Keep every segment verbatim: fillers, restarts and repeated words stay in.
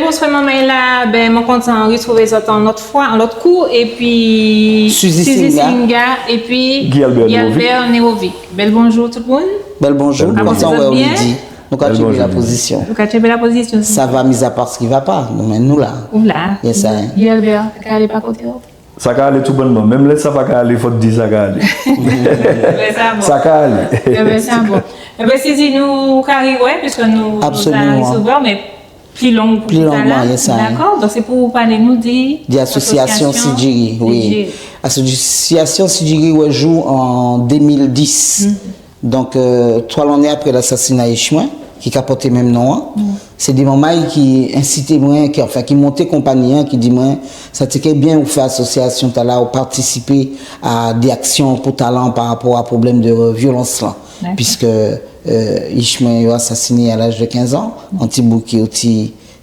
Bonswa manmay-la, ben, mwen kontan ritrouvé zot an lot fwa, an lot kou, épi Suzy Singa, épi Guy Albert Nérovic. Bel bonjou tout moun. Bel bonjou. Kontan wè'w, Lydie. Nou ka tjenbé lapozision. Nou ka tjenbé lapozision. Sa va, mis à part ce qui va pas, nou, mé nou la. Ou la. Yes, I. Guy Albert, sa ka alé pa koté'w ? Sa ka alé toubannman. Menm lè sa pa ka alé, fok di sa ka alé. Sa ka alé. Eben, sa bon. Eben, Suzy, nou ka riwè, piske nou, nou ja risivwè'w, mé pli long pou tala. Dakò ? Donk, sé pou palé nou di asosiasion Sidiri, wi. Asosiasion Sidiri wè jou an dé mil dis. Donk, euh, twa lanné apré lasasina ich mwen, ki ka pòté menm non-an, sé dé manmay ki ensité mwen, ki, anfen, ki monté konpanyi-an, ki di mwen, sa té ké bien ou fè asosiasion-tala, ou patisipé a dé aksion pou tala pa rapò a pwoblem dé violans-la. Dakò. Piske, euh, ich mwen yo asasiné a laj dé kenz an, an ti boug ki oti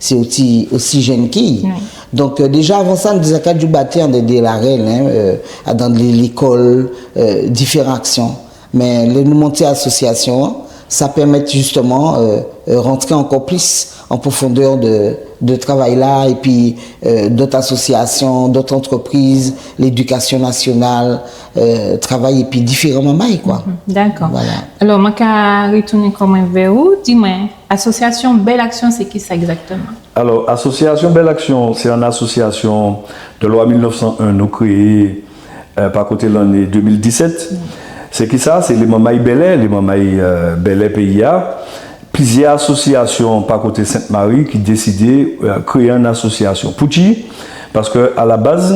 sé oti osi jenn ki. Wi. Donk, euh, déja avan sa, nou té ja ka djoubaté an dé, dé larel, en, euh, adan lé-, lékol, euh, diféran aksion. Mé lè nou monté asosiasion-an, sa pèmet jisteman, euh, euh, rantré ankò plis an pwofondè dé, dé travay-la, épi, euh, dot asosiasion, dot antrepriz, lédikasion nasional, euh, travay épi diféran manmay, kwa. Mhm, dakò. Vwala. Alò, mwen ka ritounen kò mwen vè ou, di mwen, Asosiasion Bel Aksion, sé kisa ekzakteman ? Alò, asosiasion Bel Aksion, sé an asosiasion dé lwa mil nef san en nou kréyé, euh, pa koté lanné dé mil disèt. Sé kisa ? Sé lé manmay bèlè, lé manmay, euh, bèlè péyi-a. Pliziè asosiasion pa koté Sent-Mari ki désidé, euh, kréyé an asosiasion. Poutji ? Paske a la baz,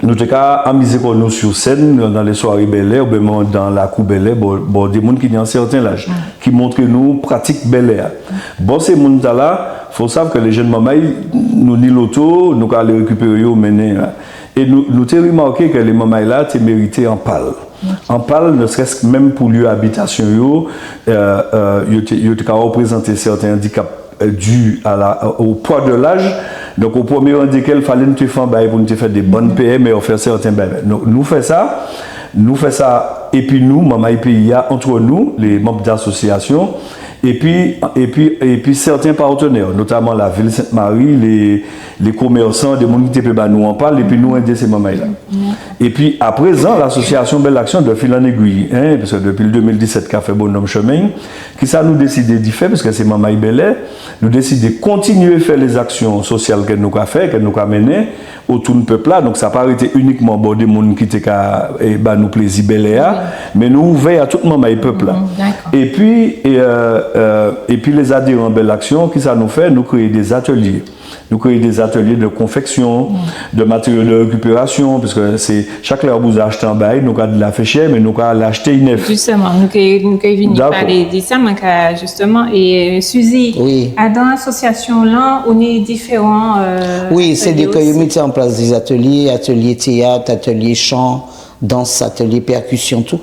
nou té ka anmizé kò nou si sèn, dan lé swaré bèlè, oubien menm dan lakou bèlè, bò, bò dé moun ki ni an sèten laj, ki montré nou pratik bèlè-a. Bò sé moun-tala, fo sav ke lé jenn manmay, nou ni loto, nou ka alé rékipéré yo, mennen la. É nou, nou té rimatjé ke lé manmay-la té mérité an pal. An pal, ne serait-ce que menm pou lié abitasion yo, euh, euh, yo té, yo té ka réprézanté sèten andikap euh, dû à la, au poids de l'âge. Donk, o prèmié ran dékèl, falé nou té fè an bagay pou nou té fè dé bann P M é ofè sèten bagay. Donk, nou fè sa, nou fè sa, épi nou, manmay péyi-a, ant nou, lé manm d'asosiasion, épi, épi, épi sèten patnè, notaman lavil Sent-Mari, lé, lé komèsan, dé moun ki té pé ba nou an pal, épi nou édé sé manmay-la. Épi, aprézan, lasosiasion Bel Aksion, de fil en aiguille, en, paske dépi dé mil disèt, ka fè bonnonm chimen, kisa nou désidé di fè, paske sé manmay bèlè, nou désidé kontinié fè lé zaksion sosial ke nou ka fè, ke nou ka mennen otou pèp-la. Donk, sa pa rété inikman bò dé moun ki té ka, eh, ba nou plézi bèlè-a, mé nou ouvè a tout manmay pèp-la. Épi, é, euh, euh, épi lé zadéran Bel Aksion, kisa nou fè ? Nou kréyé dé zatelié. Nou kréyé dé zatelié de konfeksion, de matériel de rékipérasion, paske sé, chak lè ou bizwen achté an bagay, nou ka di la fè chè, mé nou ka alé achté'y nef. Jisteman, nou ké, nou ké vini palé di sa, mé ka, jisteman, é, euh, Suzy, adan asosiasion-an, ou ni diféran, euh, atelié osi. Wi, sé di ke yo mété an plas dé zatelié, atelié téyat, atelié chan, dans, atelié pèrkision, tou.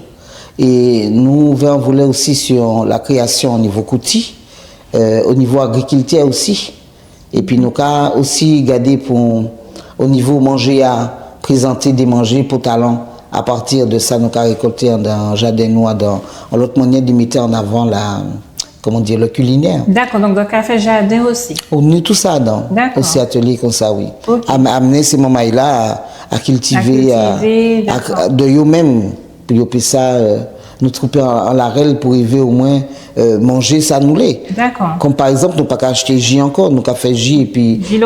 É nou ouvè an volé osi si la kréasion o nivo kouti, euh, o nivo agrikiltè osi. Épi nou ka osi gadé pou, o nivo manjé-a, prézanté dé manjé pou talan. A partir de sa, nou ka rékolté an, dan jaden nou, dan an lot manniè di mété an avan la, comment dire, le culinaire. Dakò, donk, donk, ka fè jaden osi. Ou ni tou sa adan. Dakò. Osi atelié kon sa, wi. Ok. Am-, amené sé manmay-la a, a kiltivé, a, a, de yo menm. Pou yo pé sa, euh, nou twoupé an, an larel pou rivé omwen, euh, manjé sa nou lé. Dakò. Kon pa ekzanp, nou pa ka achté ji ankò, nou ka fè ji épi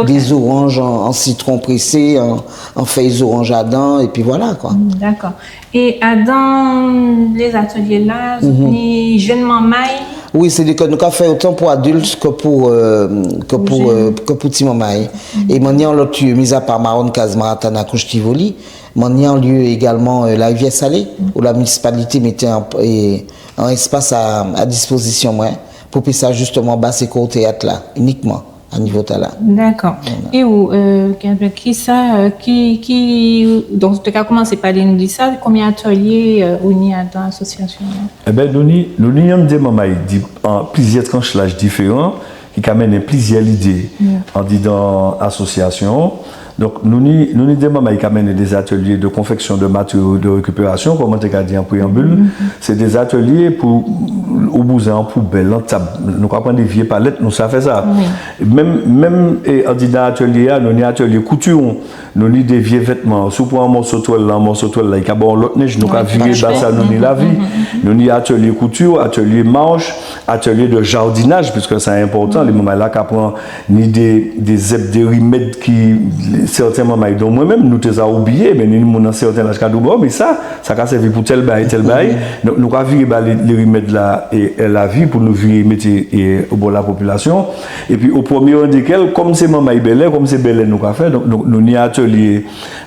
dé zoranj an, an sitron présé, an, an fey zoranj adan, épi vwala, kwa. Mm, dakò. É adan lé zatelié-a, zot ni jenn manmay ? Wi, sé di ke nou ka fè otan pou adilt ke pou, euh, ke pou, euh, ke pou ti manmay. É manniè an lot lié, mis à part Mawon, Kaz Maratana, Kouch Tivoli, manniè an lié égalman, euh, Lariviè-Salé, ou la minisipalité mété an, é, an espas a, a dispozision mwen, pou pé sa jisteman ba sé kou téyat-la, inikman, a nivo tala. Dakò. Vwala. É ou, euh, Gabriel, kisa, euh, ki, ki, donk, ou té ka koumansé palé nou di sa, konbien atelié, euh, ou ni adan asosiasion-an ? Eben, nou ni, nou ni yonndé manmay di, an pliziè tranch laj diféran, ki ka mennen pliziè lidé andidan asosiasion-an. Donk, nou ni, nou ni dé manmay ki ka mennen dé zatelié de konfeksion de matériel de rékipérasion, kon man té ka di an préanbil. Sé dé zatelié pou, Ou bouzwen an poubel, an tab, nou ka pran dé vié palet, nou sa fè sa. Menm, menm, é, andidan atelié-a, nou ni atelié kouti, nou ni dé vié vetman. Si ou pran an mòso twel la, an mòso twel la, i ka ba'w an lot lenj, nou ka viré ba sa, nou ni lavi. Nou ni atelié kouti, atelié mach, atelié de jardinaj, piske sa enpòtan, lé manmay-la ka pran ni dé, dé zeb, dé rimed ki, sèten manmay, donk mwen menm, nou té za oubliyé, mé ni moun an sèten laj ka di'w, bon, mé sa, sa ka sèvi pou tel bagay, tel bagay. Donk, nou ka viré ba lé, lé rimed-la, é, é lavi pou nou viré mété, é, o bò lapopilasion. Épi, o prèmié ran dékel, kom sé manmay bèlè, kom sé bèlè nou ka fè, donk, nou, nou ni atelié,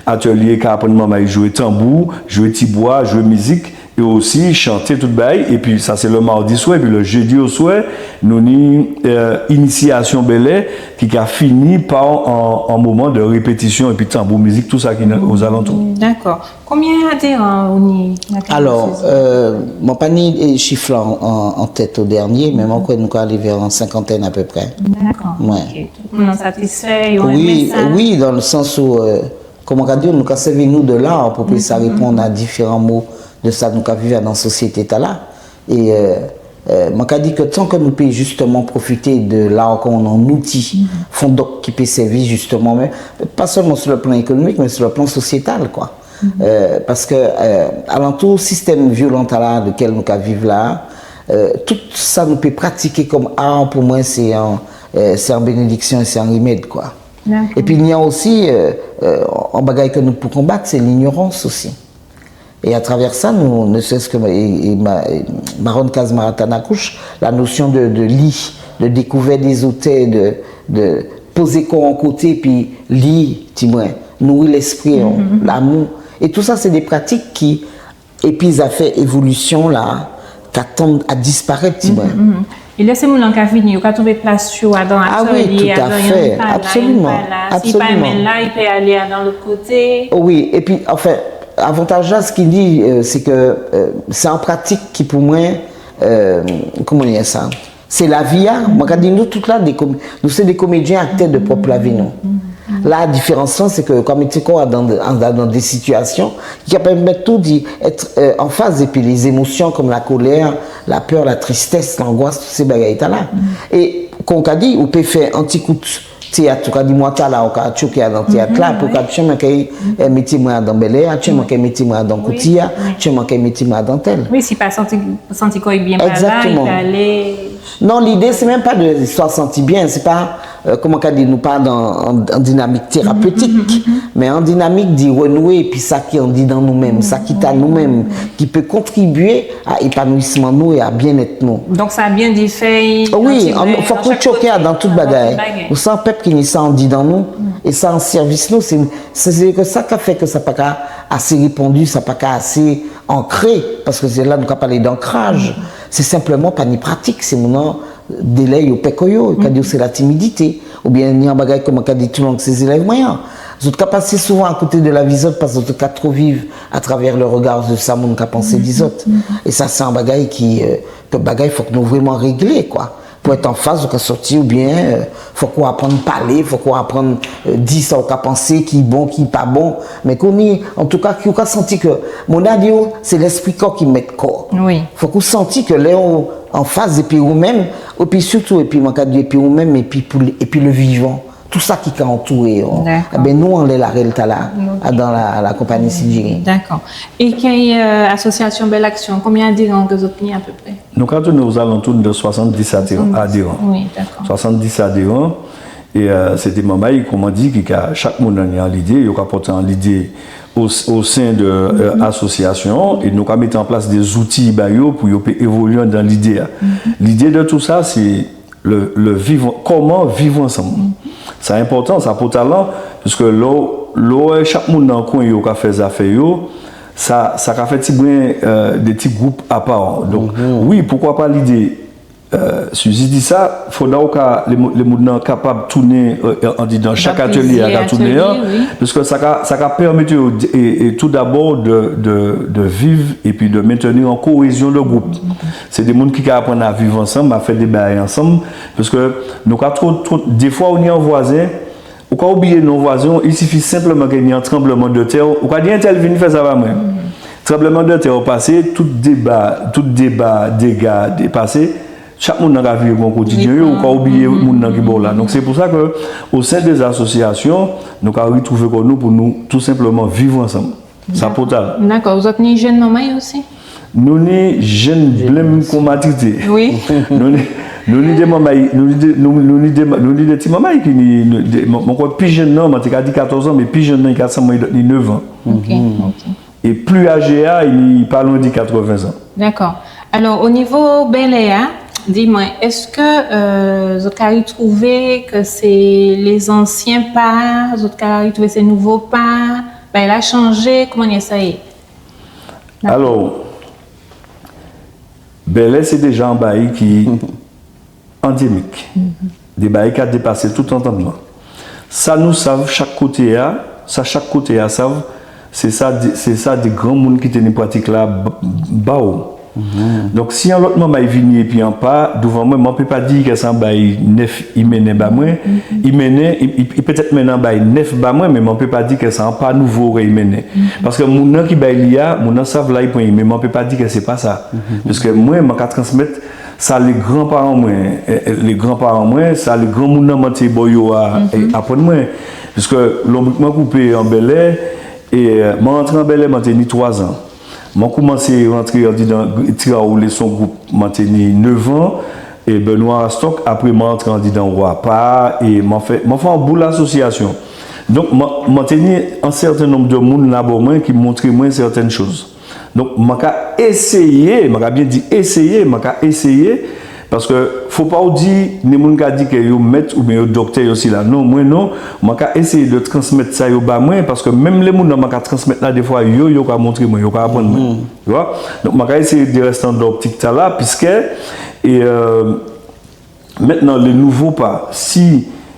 atelié ka aprann manmay jwé tanbou, jwé tibwa, jwé mizik, é osi chanté tout bagay. Épi, sa sé lè madi swè, épi lè jédi oswè, nou ni, é, inisiasion bèlè ki ka fini pa an, an moman de répétision, épi tanbou, mizik, tou sa ki ni ozalantou. Dakò. Konbien adéran ou ni? Alò, euh, mwen pa ni, euh, chif-la an, an, an tet o dènié, mé mwen kwè nou ka alé vè an senkantèn apéprè. Dakò, ok. Tout moun satisfè, yo enmen sa. Wi, wi, dan le sans où, euh, koman ka di, nou ka sèvi nou de l'art pou pé sa réponn a diféran mo de sa nou ka viv dan sosiété-tala. É, euh, euh, mwen ka di ke tan ke nou pé jisteman pwofité de l'art kon an outi fondok ki pé sèvi jisteman, mé pa selman sur le plan économique, mé sur le plan sociétal, kwa. Euh, paske, euh, alantou sistem violan-tala, lekel nou ka viv la, euh, tout sa nou pé pratiké kom art, pou mwen, sé an, euh, sé an bénédiksion, sé an rimed, kwa. Dakò. Épi, ni osi, euh, euh, an bagay ke nou pou konbat, sé lignorans osi. É atravè sa, nou, ne serait-ce que, é, é ma-, é Maron Kaz Maratanakush, la notion de, de li, de dékouvè dé zotè, de, de pozé kò an koté, épi li, di mwen, nouri lespri, lanmou. É tou sa, sé dé pratik ki, épi zafè évolision-la, ka tann a disparet, di mwen. É lè sé moun-lan ka vini, yo ka trouvé plas yo adan atelié, adan, yo pa la, yo pa la. Si pa menm la, i pé alé adan lot koté. Wi, épi, anfen, avantaj-la, sa ki di, euh, sé ke, euh, sé an pratik ki, pou mwen, euh, koman di sa? Sé lavi-a. Mwen ka di nou tout la, dé kom-, nou sé dé komédien, aktè de pwop lavi nou. La, diférans-la, sé ke kan ou mété kò'w adan, adan dé sitiasion ki ka pèmet ou di et, euh, an faz épi lé zémosion kom la kolè, la pè, la tristes, langwas, tout sé bagay-tala. É kon ou ka di, ou pé fè an ti kout téat, ou ka di mwen tala, ou ka tjoké adan téat-la, épi ou ka di, tjen, mwen kay, euh, mété mwen adan bèlè-a, tjen, mwen kay mété mwen adan kouti-a, tjen, mwen kay mété mwen adan tel. Wi, si pa santi, santi kò'y bien pa la, i pé alé. Non, lidé, sé menm pa de istwa santi bien, sé pa, euh, koman ka di, nou pa dan an, an dinamik térapetik, mé an dinamik di renoué épi sa ki andidan nou menm, sa ki ta nou menm, ki pé kontribié a épanouisman nou é a bien-être nou. Donk sa bien di fè. Wi, fok nou tjoké adan tout bagay. Nou sé an pep ki ni sa andidan nou, é sa an sèvis nou, sé, sé, sé ke sa ka fè ke sa pa ka asé répann, sa pa ka asé ankré, paske sé la nou ka palé d'ankraj. Sé senpleman pa ni pratik, sé moun-lan délè yo pè kò yo, ka di sé la timidité, oubien ni an bagay, koman ka di, toulong sé zélev mwen an. Zot ka pasé souvan akoté de lavi zot, paske zot ka two viv atravè le regard de sa moun ka pansé di zot. É sa, sé an bagay ki, euh, ke bagay fok nou vréman réglé, kwa. Pou et an fas, ou ka sòti, oubien, euh, fok ou aprann palé, fok ou aprann, euh, di sa ou ka pansé, ki bon, ki pa bon. Mé kounye-a, antouka, ki ou ka santi ke, moun-lan di'w, sé lespri kò ki met kò. Wi. Fok ou santi ke lè ou an fas épi ou menm, épi sirtou, épi mwen ka di épi ou menm, épi pou, épi le vivan, tout sa ki ka antouré'w. Dakò. Ében, nou, anlè larel-tala, adan la, la konpanyi Sidiri. Dakò. É ki, euh, asosiasion Bel Aksion, konbien adéran ke zot ni apéprè? Nou ka tounen ozalantou de swasanndis adéran. Swasanndis. Wi, dakò. Swasanndis adéran. É, euh, sé dé manmay, koman di, ki ka, chak moun ni an lidé, yo ka pòté an lidé o, o sen de, euh, asosiasion-an, é nou ka mété an plas dé zouti ba yo pou yo pé évolié dan lidé-a. Lidé de tou sa, sé le, le viv, koman viv ansanm. Sa enpòtan, sa pòtalan, paske lè, lè chak moun dan kwen yo ka fè zafè yo, sa, sa ka fè tibren, euh, dé ti group apa. Donk, wi, poukwa pa lidé, euh, Suzy di sa, fodra ou ka, lé mou-, lé moun-lan kapab tounen, euh, andidan chak atelié-a ka tounen an, wi. Paske sa ka, sa ka pèmet yo, é, é tou dabò de, de, de viv épi de maintenir an kohézion de group. Sé dé moun ki ka aprann a viv ansanm, a fè dé bagay ansanm, paske nou ka two, two, défwa ou ni an vwazen, ou ka oubliyé non vwazen'w, il suffit simplement ke ni an tranbleman de tè, ou ka di entel vin fè sa ba mwen. tranblemanntè-a pasé, tout déba, tout déba, déga pasé, chak moun-lan ka viré pou kotidien'y, ou ka oubliyé moun-lan ki bò'w la. Donk sé pou sa ke, o sen dé asosiasion, nou ka ritrouvé kò nou pou nou tou senpleman viv ansanm. Sa potal. Dakò. Zot ni jenn manmay osi ? Nou ni jenn blenm kon matrité. Wi. Nou ni, nou ni dé manmay, nou ni dé, nou, nou ni dé, nou ni dé ti manmay ki ni, nou, dé, mwen, mwen kwè pli jenn-lan, mwen té ka di katòz an, mé pli jenn-lan, i ka sanm mwen i dwet ni nèf an. OK, OK. É pli ajé-a, i pa lwen di katrèven zan. Dakò. Alò, o nivo bèlè-a, di mwen, es, euh, zot ka ritrouvé ke sé lé zansien pa, zot ka ritrouvé sé nouvo pa, bagay-la chanjé, kouman sa yé ? Alò, bèlè sé déja an bagay ki andémik. Dé bagay ka dépasé tout antandman. Sa nou sav chak koté-a, sa chak koté-a sav, sé sa dé, sé sa dé granmoun ki té ni pratik-la b-, ba'w. Donk, si an lot manmay vini épi an pa douvan mwen, mwen pé pa di ke sé an bagay nèf i mennen ba mwen, i mennen, i, i, i pétet mennen an bagay nèf ba mwen, mé mwen pé pa di ke sé an pa nouvo ke i mennen. Paske moun-lan ki ba'y li a, moun-lan sav la i pran'y, mé mwen pé pa di ke sé pa sa. Paske mwen, mwen ka transmet sa lé granparan mwen, é, é, lé granparan mwen, sa lé granmoun-lan mwen té bò yo a, é, aprann mwen. Piske lonbrik mwen koupé an bèlè, é, euh, mwen rantré an bèlè, mwen té ni twa zan. Mwen koumansé rantré andidan Tirawo Léson Group, mwen té ni nèf an, é Benoît Rastok, apré mwen rantré andidan Wapa, é mwen fè, mwen fè an boul asosiasion. Donk, mwen, mwen té ni an sèten nonb de moun la bò mwen ki montré mwen sèten choz. Donk, mwen ka éséyé, mwen ka bien di éséyé, mwen ka éséyé, paske fo pa ou di, ni moun ka di ke yo met oubien yo doktè, yo sila. Non, mwen non, mwen ka éséyé de transmet sa yo ba mwen, paske menm lé moun-lan mwen ka transmet la, défwa, yo, yo ka montré mwen, yo ka aprann mwen. Tu vois ? Donk, mwen ka éséyé de rèsté andan optik-tala, piske, é, euh, mentnan, lé nouvo pa, si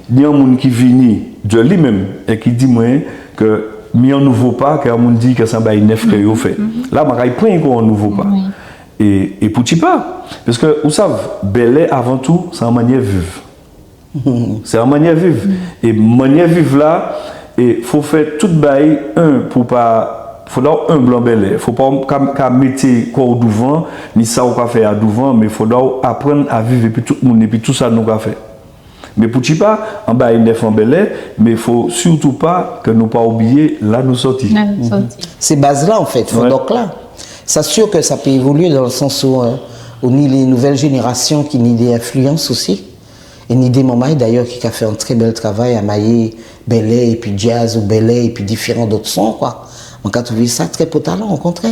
ni an moun ki vini de li menm é ki di mwen ke mi an nouvo pa, ke an moun di ke sé an bagay nèf ke yo fè. La, mwen kay pran'y kon an nouvo pa. Wi. É, é poutji pa ? Paske, ou sav, bèlè, avan tou, sé an manniè viv. Sé an manniè viv. É manniè viv-la, é fo fè tout bagay, en, pou pa, fodra ou enb an bèlè. Fo pa ou ka, ka mété kò'w douvan, ni sa ou ka fè a douvan, mé fodra ou aprann a viv épi tout moun, épi tou sa nou ka fè. Mé poutji pa, an bagay nèf an bèlè, mé fo sirtou pa ke nou pa oubliyé la nou sòti. La nou sòti. Sé baz-la, an fet, fondok-la. Sa sir ke sa pé évolié dan le sans ou, euh, ou ni lé nouvel jénérasion ki ni dé enfliyans osi. É ni dé manmay, dayè, ki ka fè an trè bel travay a mayé bèlè épi djaz ou bèlè épi diféran dot son, kwa. Mwen ka trouvé sa trè potalan, okontrè.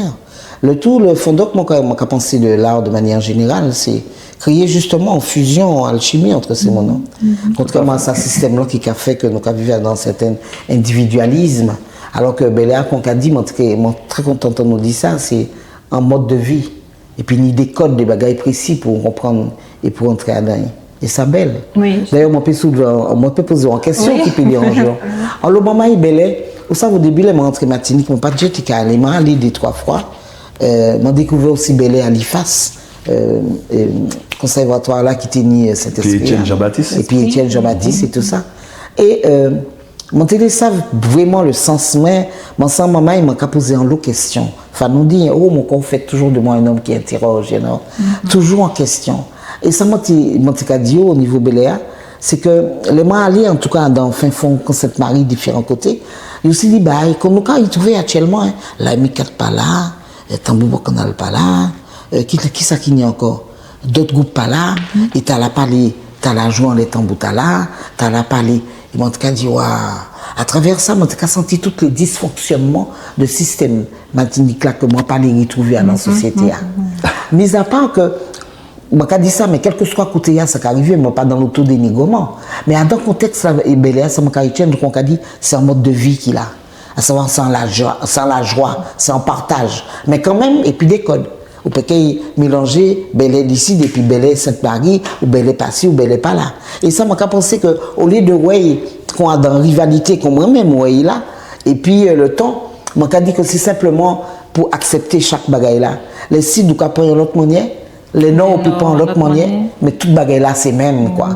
Le tou, le fondok, mwen ka, mwen ka pansé de l'art de manière générale, sé kréyé jisteman an fizion, an alchimi ant sé moun-lan. Kontrèman a sa sistem-la ki ka fè ke nou ka viv dan an sèten endividialism, alò ke bèlè-a, kon ka di, mwen trè, mwen trè kontan tann ou di sa, sé an mod de vi. Épi ni dé kod, dé bagay prési pou konprann é pou antré adan'y. É sa bel. Wi. Dayè, mwen pé soulvé, mwen pé pozé'w an kestion ki pé déranjé'w. Alò, manmay bèlè, ou sav, o débi, lè mwen antré Matinik, mwen pa té ka alé, mwen alé dé twa fwa. Euh, mwen dékouvè osi bèlè a l'IFAS, euh, euh, konsèvatwa-la ki té ni, euh, Sentespri-a. Épi Étienne Jean-Baptiste. Épi Étienne Jean-Baptiste é tou sa. É, euh, Mwen té lé sav vréman le sans mwen, mwen sé an manmay, mwen ka pozé anlo kestion. Fanon di, oh, mon corps fait toujours de moi un homme qui interroge, you know. Toujou an kestion. É sa mwen té, mwen té ka di'w o nivo bèlè-a, sé ke lè mwen alé, antouka, dan fen fon Sent-Mari, diféran koté, yo osi ni bagay, kon nou ka ritrouvé aktièlman, en, la M I kat pa la, euh, Tanbou Bò Kannal pa la, euh, ki, kisa ki ni ankò ? Dot group pa la, é tala pa lé, tala jwé anlè tanbou tala, tala pa lé, é mwen té ka di, waw, atravè sa, mwen té ka santi tout lé disfonksionnman de sistem Matinik-la ke mwen pa lé ritrouvé adan sosiété-a. Mis a pa ke, mwen ka di sa, mé kèlkeswa koté-a, sa ka rivé, mwen pa dan lotodénigrèman. Mé adan kontèks-la, é bèlè-a, sa mwen ka ritienn, donk mwen ka di, sé an mod de vi ki la. A savwa, sé an lajwa, sé an lajwa, sé an partaj. Mé kanmenm, épi dé kod. Ou pé ké mélanjé bèlè lisid épi bèlè Sent-Mari, ou bèlè pa si, ou bèlè pa la. É sa, mwen ka pansé ke, olié de wè'y kon adan rivalité, kon mwen menm wè'y la, épi, euh, le tan, mwen ka di ke sé senpleman pou aksepté chak bagay-la. Lè sid ou ka pran'y an lot manniè, Lè non, ou pé pran an lot manniè, mé tout bagay-la sé menm, kwa.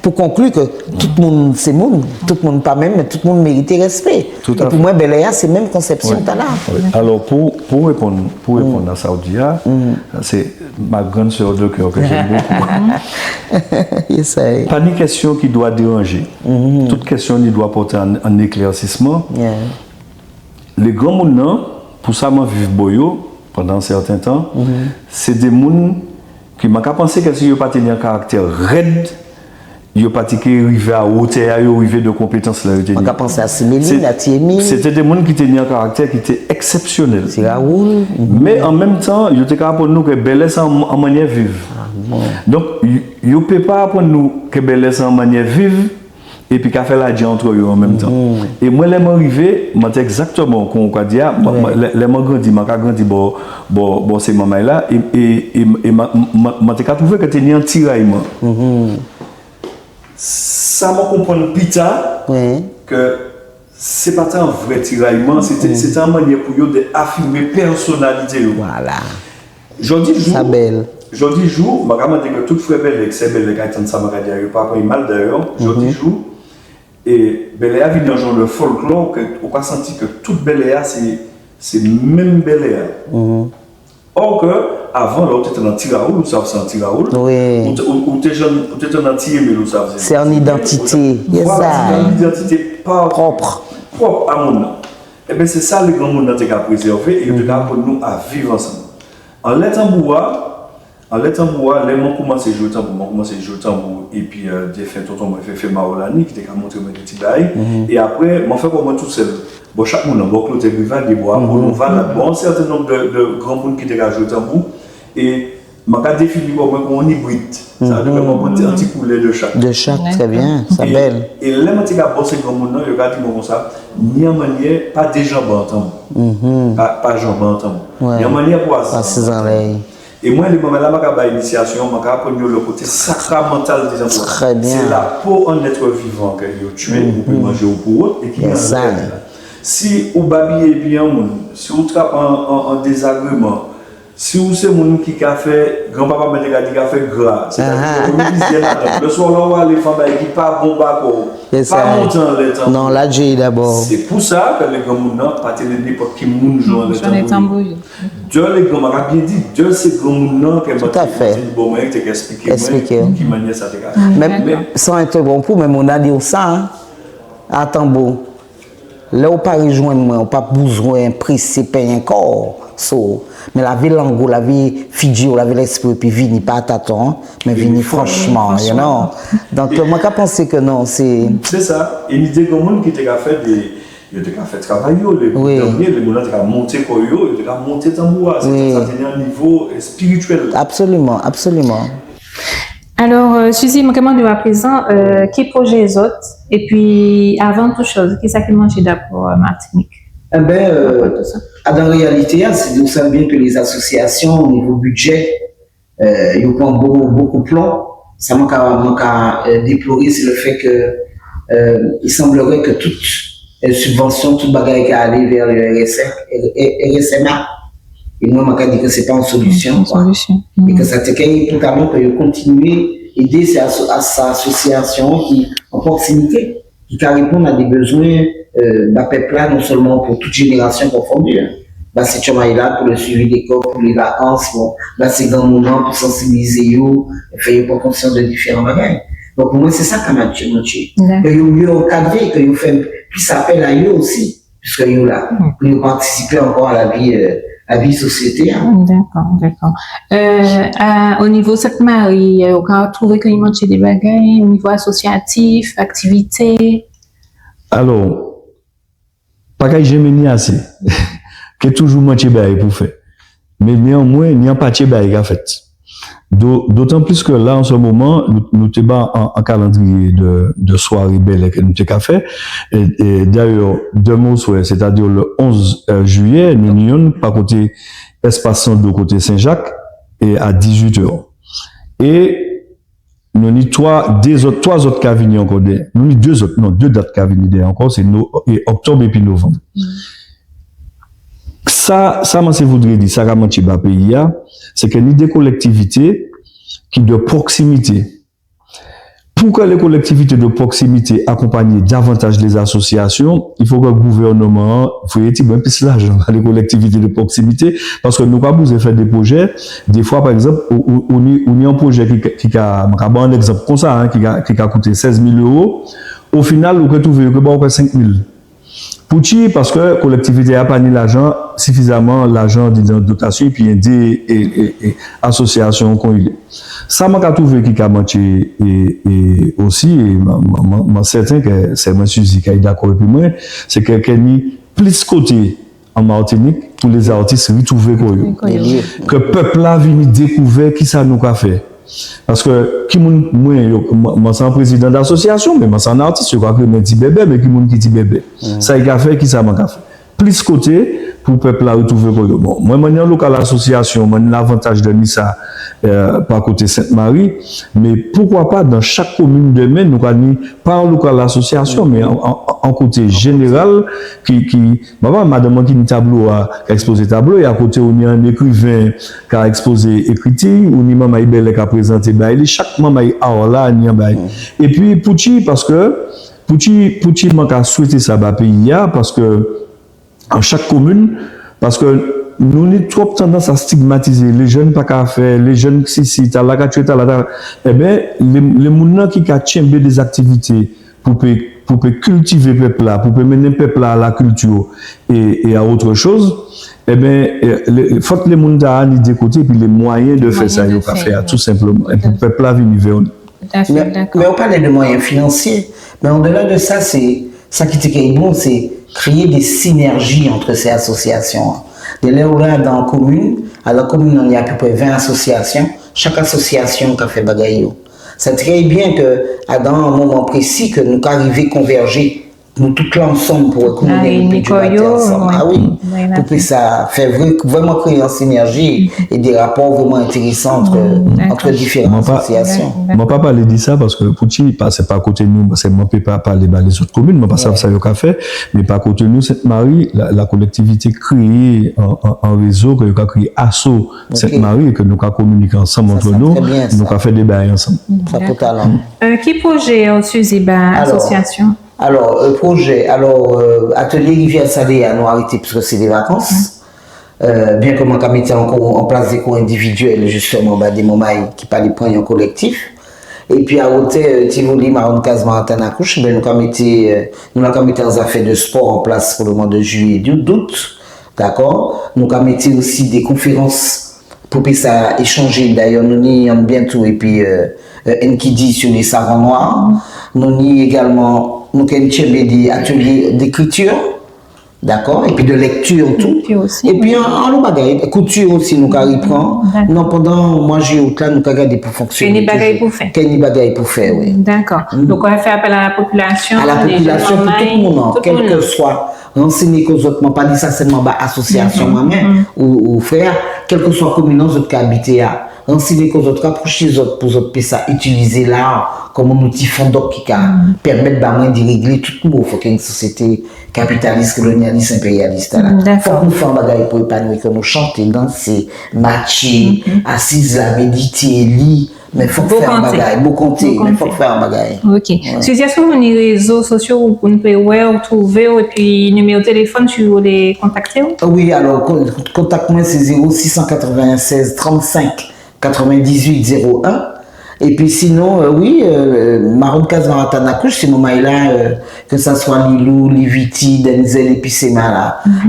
Pou konkli ke tout moun sé moun, tout moun pa menm, mé tout moun mérité respé. É pou mwen, bèlè-a sé menm konsepsion-tala. Wi. Alò, pou, pou réponn, pou réponn a sa ou di a, sé ma grande sœur de cœur que j'aime beaucoup. Pa ni kestion ki dwa déranjé. Tout kestion ni dwa pòté an, an éklèsisman. Lé granmoun-lan, pou sa mwen viv bò yo pandan sèten tan, sé dé moun ki man ka pansé ke si yo pa té ni an karaktè red, yo pa té ké rivé a wotè-a yo rivé, dé konpétans-la yo té ni. Man ka pansé a Siméline, a Ti Émile. Sé té dé moun ki té ni an karaktè ki té eksepsionel. Ti Raoul. Mé an menm tan, yo té ka aprann nou ke bèlè sé an, an manniè viv. Donk, yo, yo pé pa aprann nou ke bèlè sé an manniè viv, épi ka fè ladjè ant yo an menm tan. É mwen, lè mwen rivé, mwen té ekzaktèman, kon ou ka di a, mwen, mwen, lè, lè mwen grandi, mwen ka grandi bò, bò, bò sé manmay-la, é, é, é, é mwen, mwen, mwen té ka touvé ke té ni an tirayman. Sa mwen konprann pita, ke sé pa té an vré tirayman, sé té, sé té an manniè pou yo dé afimé pèsonalité yo. Vwala. Jòdi jou, sa bel. Jòdi jou, man ka mandé ke tout frè bèlè, sè bèlè ka tann sa man ka di a, yo pa pran mal dayè. Jòdi jou, é bèlè-a vini an jan dé folklò ke ou ka santi ke tout bèlè-a sé, sé menm bèlè-a. Or ke avan, lè ou té tann an Ti Raoul, ou sav sé an Ti Raoul. Wi. Ou té, ou, ou té tann, ou té tann an Ti Émile, ou sav sé, sé an idantité. Vwala, sé an idantité pwop. Pwop a moun-lan. Ében, sé sa lé granmoun-lan té ka prézèvé é yo té ka aprann nou a viv ansanm. Anlè tanbou-a, anlè tanbou-a, lè mwen koumansé jwé tanbou, mwen koumansé jwé tanbou, épi, euh, défen tonton mwen, Féfé Maolani, ki té ka montré mwen dé ti bagay. É apré, mwen fè kò mwen tousel. Bò chak moun, bò Klotèl Rivalié, bò Apollon Valade, bò an sèten nonb dé, dé granmoun ki té ka jwé tanbou. É man ka défini kò mwen kon an ibrid. Sa vé di ke mwen pran an ti koulè dé chak. Dé chak, trè bien, sa bel. É lè mwen té ka bò sé granmoun-lan, yo ka di mwen konsa, ni an manniè pa déjanbé an tanbou. Pa, pa janbé an tanbou. Ni an manniè pou asiz anlè'y. É mwen, lé manmay-la, man ka ba inisiasion, man ka aprann yo le koté sakramantal dé tanbou. Trè bien. Sé lapo an èt vivan ke yo tjwé, ou pé manjé ou pou wot, é ki anlè la. Si ou babiyé épi an moun, si ou trapé an, an, an dézagréman, si ou sé moun ki ka fè granpapa mwen té ka di ka fè gra, sétadi ke ou mizié ladan. Lè swa la ou alé fè an bagay ki pa bon ba kò'w, pa monté anlè tanbou. Non, ladjé'y dabò. Sé pou sa ke lé granmoun-lan pa té lé nenpot ki moun jwé anlè tanbou. Dé lé gran, man ka bien di, dé sé granmoun-lan ke mwen té, mwen té di bò mwen, té ka ekspliké mwen ki manniè sa té ka fèt. Men, men, san entèwonp ou, men moun-lan di'w sa, a tanbou. Lè ou pa rijwenn mwen, ou pa bizwen présé penyen kò'w, so, men lavé lang ou, lavé fidji'w, lavé lespri'w, épi vini pa a taton, men vini franchman, you know. Donk, mwen ka pansé ke non, sé... Sé sa. É ni dé granmoun ki té ka fè dé, yo té ka fè travay yo, lé moun-lan té ka monté kò yo, yo té ka monté tanbou-a, sé sa té ni an nivo, euh, spirituel. Absoliman, absoliman. Alò, euh, Suzy, mwen ka mandé'w aprézan, euh, ki pwojé zot, épi avan tout choz, kisa ki manjé dabò, euh, Matinik? Ében, euh, adan réyalité-a, sé, ou sav bien ke lé asosiasion, o nivo bidjé, euh, yo pran bokou, bokou plon. Sa mwen ka, mwen ka, euh, déploré, sé le fèt ke, euh, il semblerait que tout, euh, sibvansion, tout bagay ki alé vè le R S M, R S M A. É mwen, mwen ka di ke sé pa an solision, kwa. É ke sa té ké enpòtan ke yo kontinié édé sé aso-, a, sé asosiasion ki an proksimité, ki ka réponn a dé bizwen, euh, ba pep-la, non selman pou tout jénérasion konfondi, en. Ba sé tjanmay-la pou le suivi dé kò, pou lé vakans, bon, ba sé granmoun-lan pou sansibilizé yo, fè yo pran konsians dé diféran bagay. Donk, pou mwen, sé sa ki ka mantjé, mantjé. Dakò. Ke yo mié ankadré, ke yo fè plis apel a yo osi. Piske yo la, pou yo patisipé ankò a lavi, euh, lavi sosiété, en. Dakò, dakò. Euh, a, o nivo Sent-Mari, euh, ou ka trouvé ke i mantjé dé bagay, o nivo asosiatif, aktivité? Alò, pa kay janmen ni asé. Ké toujou mantjé bagay pou fè. Men néanmwen, ni an patjé bagay ka fet. Do-, dotan plis ke la, an sé moman, nou, nou té ba an, an kalandriyé dé, dé swaré bèlè ke nou té ka fè. É, é dayè, dèmen oswè, sétadi le onz, euh, jiyé, nou ni yonn pa koté Espas Sando koté Sen-Jak, é a dizuit è. É nou ni twa, dé zot, twa zot ka vini ankò dèyè. Nou ni dé zot, non, dé dat ka vini dèyè ankò, sé no-, é oktob épi novanm. Mm. Sa Sa, sa, man sé voudré di, sa ka mantjé ba péyi-a, sé ke ni dé kolektivité ki de pwoksimité. Pou ke lé kolektivité de pwoksimité akonpanyé davantaj lé asosiasion, il fo ke gouvènman-an voyé tibwen plis lajan ba lé kolektivité de pwoksimité, paske nou pa bizwen fè dé pwojé. Défwa, pa ekzanp, ou, ou, ou ni, ou ni an pwojé ki, ki ka, man ka ba'w an ekzanp kon sa, en, ki ka, ki ka kouté sèz mil éwo, o final, ou ka twouvé yo ka ba'w ke senk mil. Poutji ? Paske kolektivité-a pa ni lajan sifizaman, lajan di dan dotasion, épi édé, é, é, é, asosiasion kon i lé. Sa man ka twouvé ki ka mantjé, é, é osi, é man, man, man, man sèten ke sè mwen Suzy kay dakò épi mwen, sé ke, ke ni plis koté an Matinik pou lé artis ritwouvé kò yo. Ritwouvé kò yo. Ke pep-la vini dékouvè kisa nou ka fè. Paske ki moun, mwen, yo, mwen, mwen sé an prézidan d'asosiasion, mé mwen sé an artis, yo ka kriyé mwen Ti Bèbè, mé ki moun ki Ti Bèbè ? Sa i ka fè, kisa man ka fè ? Plis koté pou pep-la ritwouvé kò yo. Bon, mwen, mwen ni an lokal asosiasion, mwen ni lavantaj de ni sa, euh, pa koté Sent-Mari, mé poukwa pa dan chak komin dèmen, nou ka ni pa an lokal asosiasion, mé an, an, an koté jénéral, ki, ki, Manman, madanm mwen ki ni tablo-a, ka ekspozé tablo, é akoté ou ni an ékriven ka ekspozé ékriti, ou ni manmay bèlè ka prézanté bagay li, chak manmay art-la ni an bagay. Épi poutji, paske, poutji, poutji man ka swété sa ba péyi-a, paske an chak komin, paske nou ni twop tandans a stigmatizé, lé jenn pa ka fè, lé jenn sisi, tala ka tjwé tala, tala. Ében, lé, lé moun-lan ki ka tjenbé dé zaktivité, pou pé, pou pé kiltivé pep-la, pou pé mennen pep-la à la culture et, et à autre chose, ében, é, lé, fok lé moun-tala ni dé koté, épi lé mwayen de fè sa yo ka fè a, tou senpleman. É pou pep-la vini vè nou. Tout à fait, d'accord. Mé, mé ou palé de mwayen finansié, mé au-delà de ça, sé, sa ki té ké bon, sé kréyé dé sinèrji ant sé asosiasion-an. Délè ou la dan an komin, alò komin-an ni apéprè ven asosiasion, chak asosiasion ka fè bagay yo. Sa trè bien ke, a, dan an moman prési ke nou ka rivé konvèjé, nou tout la ansanm pou wè kouman nou pé débaté ansanm. A wi, pou pé sa fè vré, vréman kréyé an sinèrji é dé rapò vréman entérésan ant, ant diféran asosiasion. Mwen pa, mwen pa palé di sa paske poutji, pa, sé pa koté nou, sé mwen pé pa palé ba lézot komin, mwen pa sav sa yo ka fè, mé pa koté nou, Sent-Mari, la, la kolektivité kréyé an, an, an rézo ke yo ka kriyé Aso Sent-Mari, é ke nou ka kominiké ansanm ant nou, nou ka fè dé bagay ansanm. Sa enpòtan. Euh, ki pwojé ou Suzy ba asosiasion ? Alò, euh, pwojé, alò, euh, atelié Riviè-Salé a, nou arété paske sé dé vakans. Euh, bien ke mwen ka mété ankò an plas dé kou endividiel, jisteman, ba dé manmay ki pa lé pran an kolektif. Épi a wotè, euh, Tivoli, Maroon Case, Manhattan Accouche, ben, nou ka mété, euh, nou la ka mété an zafè de spò an plas pou le mwa de juiyé, dout, dout. Dakò ? Nou ka mété osi dé konférans pou pé sa échanjé. Dayè, nou ni an bientôt épi, euh, euh, Enkidi sur les savants noirs. Nou ni égalman, nou ké tjenbé dé atelié d'écriture. Dakò ? Épi de lecture tou. Lecture aussi, oui. Épi an, an lot bagay, kouti osi nou ka ripran. Dakò. Non, pandan mwa juiyé, out la, nou ka gadé pou fonksioné toujou. Ké ni bagay pou fè. Ké ni bagay pou fè, wi. Dakò. Donk, ou ka fè apel a la popilasion, a la popilasion, pou tout moun, kèlkeswa. Ransényé kò zot, man pa di sa selman ba asosiasion mwen menm, ou, ou frè, kèlkeswa komin-an zot ka abité a. Ransényé kò zot, rapwoché zot pou zot pé sa itilizé la kon an outi fondok ki ka pèmet ba mwen di réglé tout mo. Fok an sosiété kapitalis, kolonialis, enpérialis la. Dakò. Fok nou fè an bagay pou épanoui kò nou, chanté, dansé, matjé, asiz la, médité, li, mé fok fè an bagay, bokanté, mé fok fè an bagay. OK. Wè. Suzy, es ou ni rézo sosio pou nou pé wè'w, trouvé'w, épi niméwo téléfòn si ou lé kontakté'w ? Wi, alò, kon-, kontak mwen sé zéro six cent quatre-vingt-seize trente-cinq quatre-vingt-dix-huit zéro un. Épi sinon, euh, wi, euh, Maroon Case, Manhattan Accouche, sé manmay-la, euh, ke sa swa Lilou, Liviti, Denzel épi Sema la,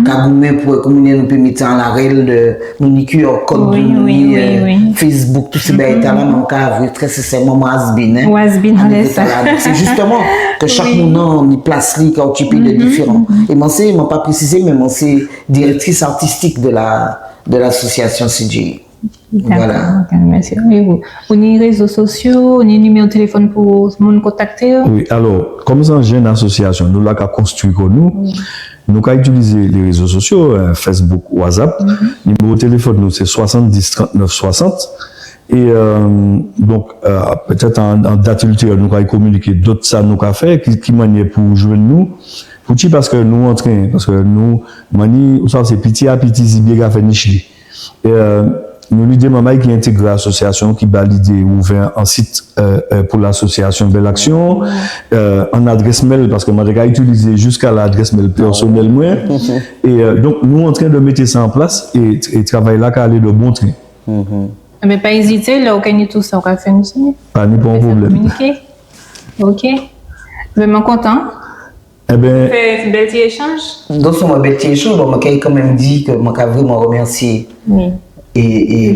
ka goumen pou wè kouman nou pé mété an larel de, nou ni QR code, nou ni, euh, Facebook, tout sé bagay-tala, mé an ka avwé trè sensèman, mwen has-been, en. Ou has-been, an lè sa. Sé jisteman ke chak moun ni plas li, ka okipé de diféran. É mwen sé, mwen pa présizé, mé mwen sé direktris artistik de la, de l'asosiasion C J I. Dakò, OK, mèsi. É ou, ou ni rézo sosio, ou ni niméwo téléfòn pou moun kontakté'w ? Wi, alò, kon sé an jenn asosiasion, nou la ka konstwi kò nou, nou ka itilizé lé rézo sosio, euh, Facebook, WhatsApp. Niméwo téléfòn nou sé soixante-dix trente-neuf soixante. É, euh, donk, euh, pétet an, an dat iltériè, nou ka kominiké dot sa nou ka fè, ki, ki manniè pou jwenn nou. Poutji ? Paske nou antren, paske nou, manniè, ou sav, sé piti a piti zibié ka fè nich li. É, euh, nou ni dé manmay ki entégré asosiasion, ki ba lidé ouvè an sit, euh, euh, pou lasosiasion Bel Action, euh, an adres mel, paske mwen té ka itilizé jiska la adres mel pèsonel mwen. É, euh, donk, nou antren di mété sa an plas é, é travay-la ka alé di bon tren. Eben, pa ézité, lè ou ké ni tousa, ou ka fè nou siyen. Pa ni pwoblem. Komiké. OK. Eben, mwen kontan. Eben, fè bel ti échanj. Donk, sé an bel ti échanj, bon, mwen kay kanmenm di ke mwen ka vréman rimèsié. Wi. É, é,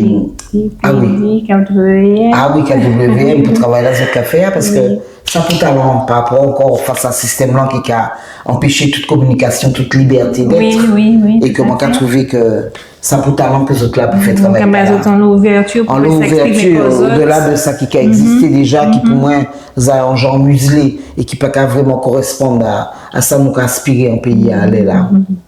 ah wi. K W N. Ah wi, K W N pou travay-la zot ka fè a, paske Sapotalan, pa rapò ankò fas a sistenm-la ki ka anpéché tout kominikasion, tout libèté d'être. Wi, wi, wi. É ke mwen ka touvé ke Sapotalan ke zot la pou fè travay-la. Donk, zot an louvèti pou eksprimé kò zot. An louvèti, odela di sa ki ka ekzisté déja, ki pou mwen, za an jan mizlé é ki pa ka vréman korespon a, a sa nou ka aspiré an péyi-a alè-la.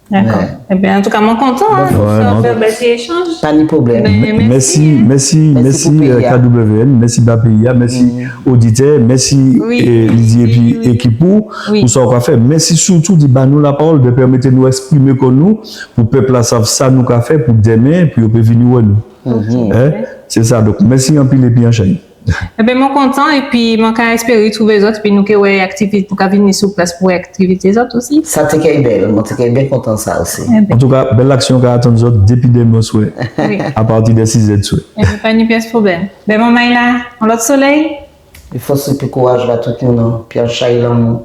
Dakò. Eben, antouka, mwen kontan, en, nou fè an bel ti échanj. Pa ni pwoblem. Eben, mèsi. Mèsi, mèsi, mèsi, euh, K W N, mèsi ba péyi-a, mèsi oditè, mèsi, é, Lydie épi ékip ou, pou sa ou ka fè. Mèsi sirtou di ba nou lapawol, di pèmet nou eksprimé kò nou, pou pep-la sav sa nou ka fè pou dèmen, pou yo pé vini wè nou. Hen? Sé sa, donk, mèsi anpil épi an chay. Eben, mwen kontan, épi mwen ka espéré touvé zot, épi nou ké wè aktivité, nou ka vini sou plas pou wè aktivité zot osi. Sa té kay bel, mwen té kay bien kontan sa osi. Antouka, Bel Action ka atann zot dépi dèmen oswè, apati di sizè d'swè. Eben, pa ni pies pwoblem. Ben, manmay-la, an lot soley. É fos épi kouraj ba tout moun, épi an chay lanmou.